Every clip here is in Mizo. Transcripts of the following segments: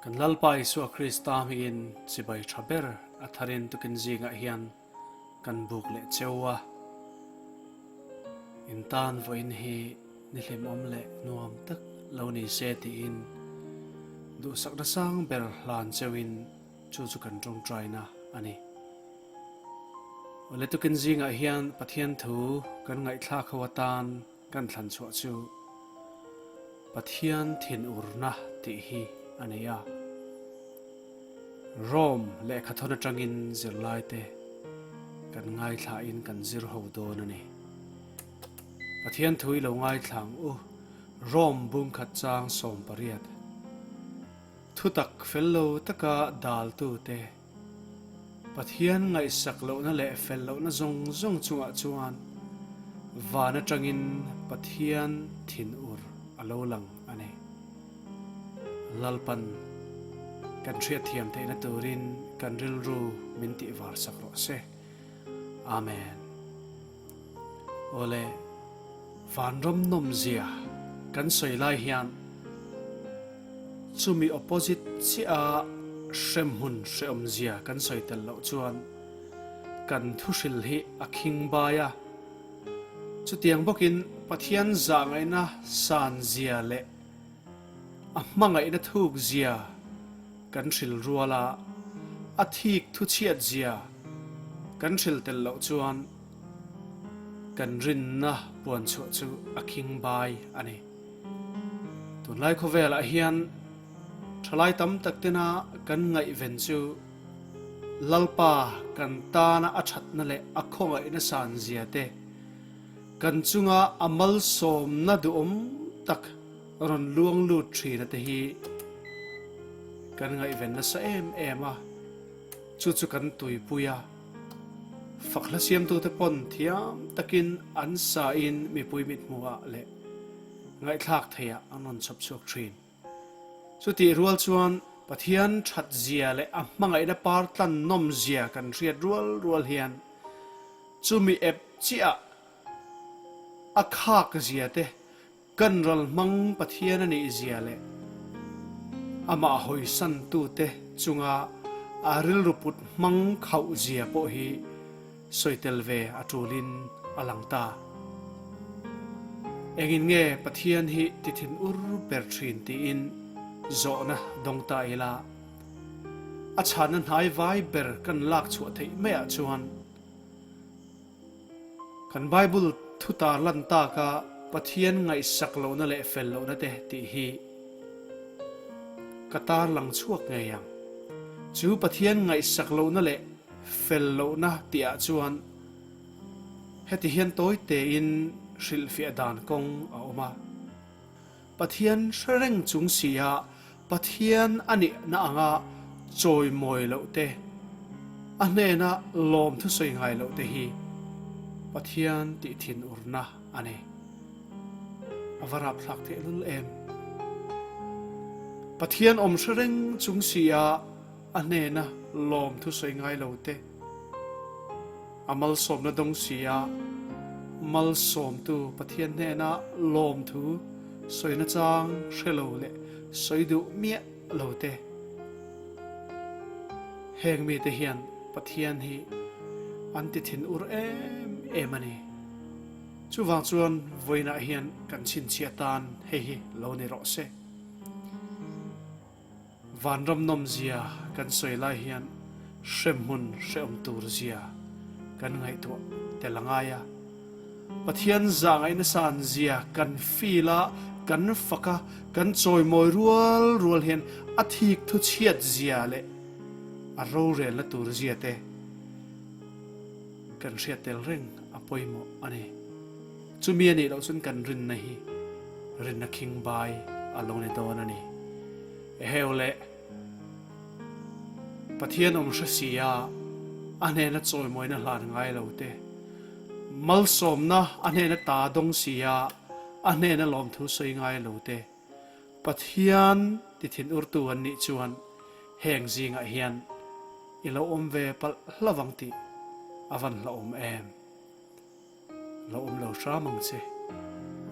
Kan Lalpa Isua Krista hmingin chibai tha ber a tharin tukin zingah hian kan buk leh cheu a. In tan vawiin hi ni hlimawm leh nuam tak lo ni se tiin duhsakna sang ber hlan cheuin chu chu kan tawngtaina a ni. Awle tukin zingah hian Pathian thu kan ngaihthlak ho atan kan thlan chhuah chu Pathian thinurna tih hi a ni a. Rome lehkhathawn atangin zirlaite kan ngaithlain kan zir ho dawn a ni. Pathian thu i lo ngaithla ang u, Rome bungkhat chang 18. Thutak fel lo taka daltute Pathian ngaihsak lohna leh fel lohna zawng zawng chungah chuan van atangin Pathian thinur a lo lang a ni. Lalpan kan hriatthiam theihna turin kan rilru min tihvar sak rawh se. Amen. Awle, vanram nawmzia kan sawi lai hian chumi opposite chiah a hremhmun hrehawmzia kan sawi tel loh chuan kan thuhril hi a khing bai a. Chutiang bawkin Pathian zahngaihna sanzia leh a hmangaihna thukzia kan hril rual a, a thik thuchhiatzia kan hril tel loh chuan kan rinna puan chhuah chu a khing bai a ni. Tunlai khawvelah hian thalai tam tak tena kan ngaihven chu Lalpa kan tana a thatna leh a khawngaihna sanzia te, kan chunga a malsawmna duhawm tak rawn luang lut thina te hi kan ngaihven nasa em em a, chu chu kan tuipui a. Fak hla siamtute pawn thiam takin an sain mipui mithmuhah leh ngaihthlak theiah an rawn chhawp chhuak thin. Chutih rual chuan Pathian that zia leh a hmangaihna par tlan nawm zia kan hriat rual rual hian chumi ep chiah a khak zia te Kan ral hmang Pathian a nih zia leh amah hawisantute chunga a rilru put hmang khauh zia pawh hi sawi tel ve a tulin a lang ta. Engin nge Pathian hi ti thin ur ber thin tiin zawhna dawng ta ila, a chhanna hnai vai ber kan lak chhuah theih maiah chuan, Kan Bible thu tar lan taka Pathian ngaihsak lohna leh fel lohna te tih hi ka tar lang chhuak ngei ang. Chu Pathian ngaihsak lohna leh fel lohna tihah chuan heti hian tawi tein hrilhfiah dan kawng a awm a. Pathian hre reng chung si a Pathian a nihna anga chawimawi loh te, a hnena lawm thusawi ngai loh te hi Pathian tih thinurna a ni. A va rapthlak tehlul em! Pathian awm hre reng chung si a a hnena lawm thusawi ngai lo te, A malsawmna dawng si a, malsawmtu Pathian hnena lawmthu sawina chang hre lo leh sawi duh miah lo te. Heng mite hian Pathian hi an ti thin ur em em a ni. Chuvang chuan vawiinah hian kan chhinchhiah tan hei hi lo ni rawh se. Vanram nawmzia kan sawi lai hian hremhmun hrehawm tur zia kan ngaihtuah tel a ngai a. Pathian zahngaihna san zia kan feel a, kan fak a, kan chawimawi rual rual hian a thik thu chhiat zia leh a rorelna tur zia te kan hriat tel reng a pawimawh a ni. Chumi a nih loh chuan kan rinna hi rinna khingbai a lo ni dawn a ni. Eheu le, Pathian awm hre si a, a hnena chawimawina hlan ngai lo te, malsawmna a hnena ta dawng si a, a hnena lawmthu sawi ngai lo te, Pathian ti thinurtu an nih chuan heng zingah hian i lo awm ve palh hlavang tih a van hlauhawm em. Lo awm lo hram ang che.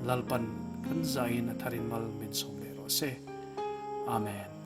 Lalpan kan zaiin a tharin mal min sawm leh rawh se. Amen.